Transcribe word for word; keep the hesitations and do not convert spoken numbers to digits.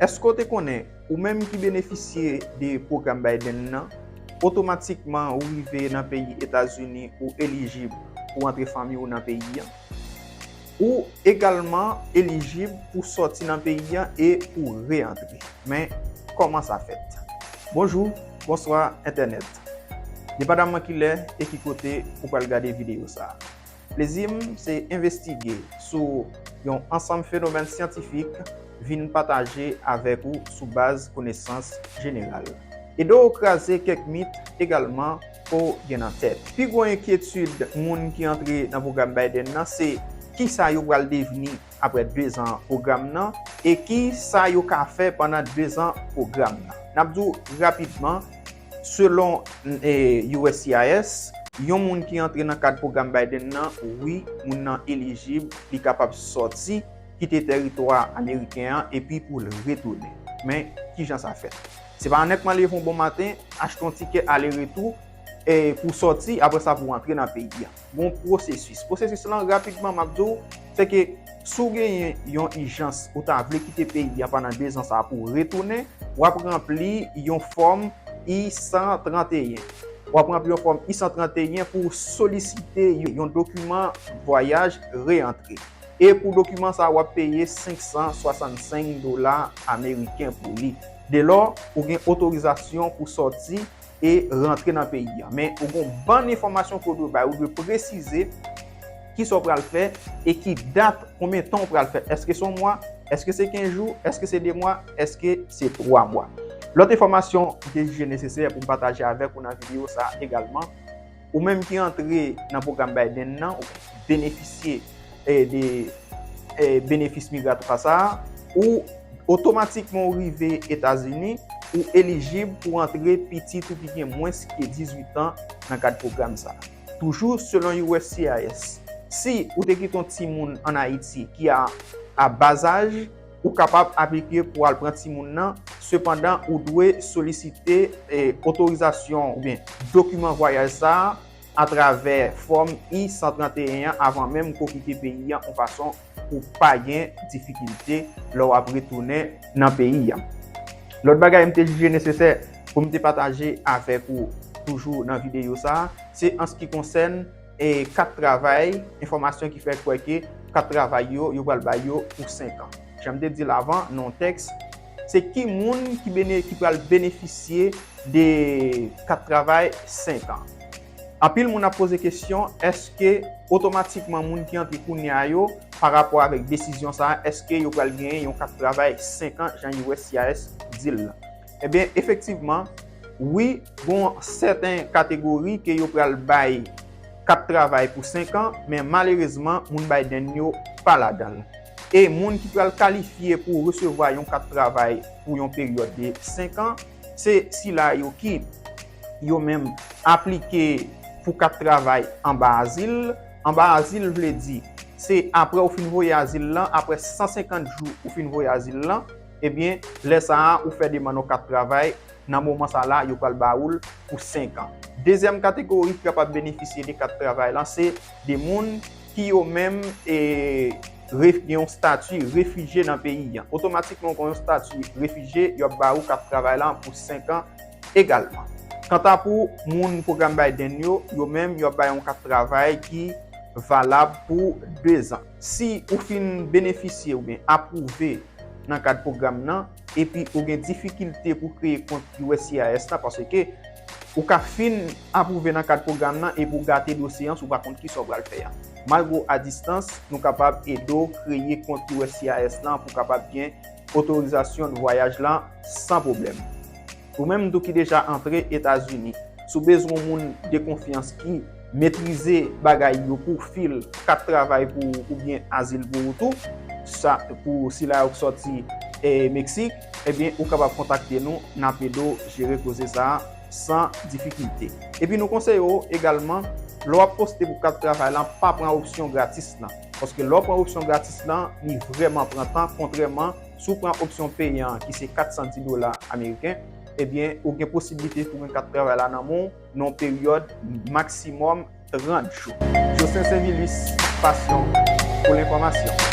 Èske w te konnen, ou menm ki benefisye de pwogram Biden nan, otomatikman ou rive nan peyi Etazini, ou elijib pou antre fanmi w nan peyi an? Ou egalman elijib pou sòti nan peyi an e pou reantre. Men, kòman sa fèt? Bonjou, bonswa, entènèt. Depandaman kilè e ki kote ou pral gade videyo sa a. Plezi m se envestige sou yon ansanm fenomèn syantifik vin pataje avèk ou sou baz konesans jeneral. Ede w kraze kèk mit egalman ke w gen nan tèt. Pi gwo enkyetid moun ki antre nan pwogram Biden nan se kisa yo pral devni apre dezan pwogram nan e kisa yo ka fè pandan dezan pwogram nan. N ap di w rapidman, selon eh, U S C I S, yon moun ki antre nan kad pwogram Biden nan, wi, moun nan elijib, li kapab sòti, kite tèritwa ameriken an epi pou l retounen. Men, kijan sa fèt? Se pa annik leve yon bon maten, achte yon tikè ale retou, e pou sòti, apre sa pou antre nan peyi a. Gon pwosesis. Pwosesis lan rapidman, m ap di w, se ke si w genyen yon ijans ou ta vle kite peyi a pandan dezan sa a pou w retounen, w ap ranpli yon fòm I san tranteyen. W ap ranpli yon fòm I san tranteyen pou w solisite yon dokiman vwayaj reantre. E pou dokiman sa a, w ap peye senk san swasannsenk dola ameriken pou li. Dèlò, ou gen otorizasyon pou sòti e rantre nan peyi a. Men, ou gen yon bann enfòmasyon ke w dwe bay, ou dwe presize kisa w pral fè e ki dat, konbyen tan w pral fè. Èske se yon mwa? Èske se kenz jou? Èske se de mwa? Èske se twa mwa? Lòt enfòmasyon m te jije nesesè pou m pataje avèk ou nan videyo sa a egalman, ou menm ki antre nan pwogram Biden nan, ou benefisye eh, de eh, benefis migratwa sa a, ou otomatikman ou rive Etazini, ou elijib pou antre pitit ou ki gen mwens ke dizuit an nan kad pwogram sa a. Toujou selon U S C I S, si ou te kite yon timoun ann Ayiti ki a, a bazaj, ou kapab aplike pou al pran timoun nan, sepandan ou dwe solisite eh, otorizasyon oubyen dokiman vwayaj sa a atravè fòm I san tranteyen an avan menm ke w kite peyi a, yon fason pou pa gen difikilte lè w ap retounen nan peyi a. Lòt bagay m te jije nesesè pou m te pataje avèk ou toujou nan videyo sa a, se an se ki konsène eh, kat travay, enfòmasyon ki fè kwè ke kat travay yo, yo pral bay yo pou senk an. Jan m te di l avan, nan yon tèks, se ki moun ki bene, ki pral benefisye de kat travay senk an. Anpil moun ap poze kesyon, èske otomatikman moun ki antre kounye a yo, pa rapò avèk desizyon sa a, èske yo pral genyen yon kat travay senk an, jan U S C I S di l lan? Ebyen, efektivman, wi, gon sèten kategori ke yo pral bay kat travay pou senk an, men malerezman, moun Biden yo pa ladan l. E moun ki pral kalifye pou resevwa yon kat travay pou yon peryòd de senk an, se sila yo ki, yo menm, aplike pou kat travay anba azil. Anba azil vle di, se apre ou fin voye azil lan, apre san senkant jou ou fin voye azil lan, ebyen, lè sa a, ou fè demann yon kat travay, nan moman sa la, yo pral ba ou l pou senk an. Dezyèm kategori ki kapab benefisye de kat travay lan, se de moun ki yo menm e, ref, gen yon estati refijye nan peyi an. Otomatikman, ou gen yon estati refijye, y ap ba ou kat travay lan pou senk an egalman. Kanta pou moun pwogram Biden yo, yo menm, y ap bay yon kat travay ki valab pou dezan. Si ou fin benefisye oubyen apwouve nan kad pwogram nan, epi ou gen difikilte pou kreye kont U S C I S lan, paske ou ka fin apwouve nan kad pwogram nan epi ou gate dosye an si w pa konn kisa w pral fè a. Malgre w a distans, nou kapab ede w kreye kont U S C I S lan pou w kapab gen otorizasyon de vwayaj lan san pwoblèm. Ou menm tou ki deja antre Etazini, si w bezwen yon moun de konfyans ki metrize bagay yo pou fil kat travay pou ou oubyen azil pou ou tou, sa pou sila yo k sòti eh, Meksik, ebyen, ou kapab kontakte nou, n ap ede w jere koze sa a san difikilte. Epi nou konseye w egalman, lè w ap poste pou kat travay lan, pa pran opsyon gratis lan. Paske lè w pran opsyon gratis lan, li vrèman pran tan, kontrèman, si w pran opsyon peyan an, ki se kat san dis dola ameriken, ebyen, ou gen posiblite pou gen kat travay la nan men w nan yon peryòd maksimòm trant jou. Jocelyn Saint-Vilus, pasyon pou lenfòmasyon.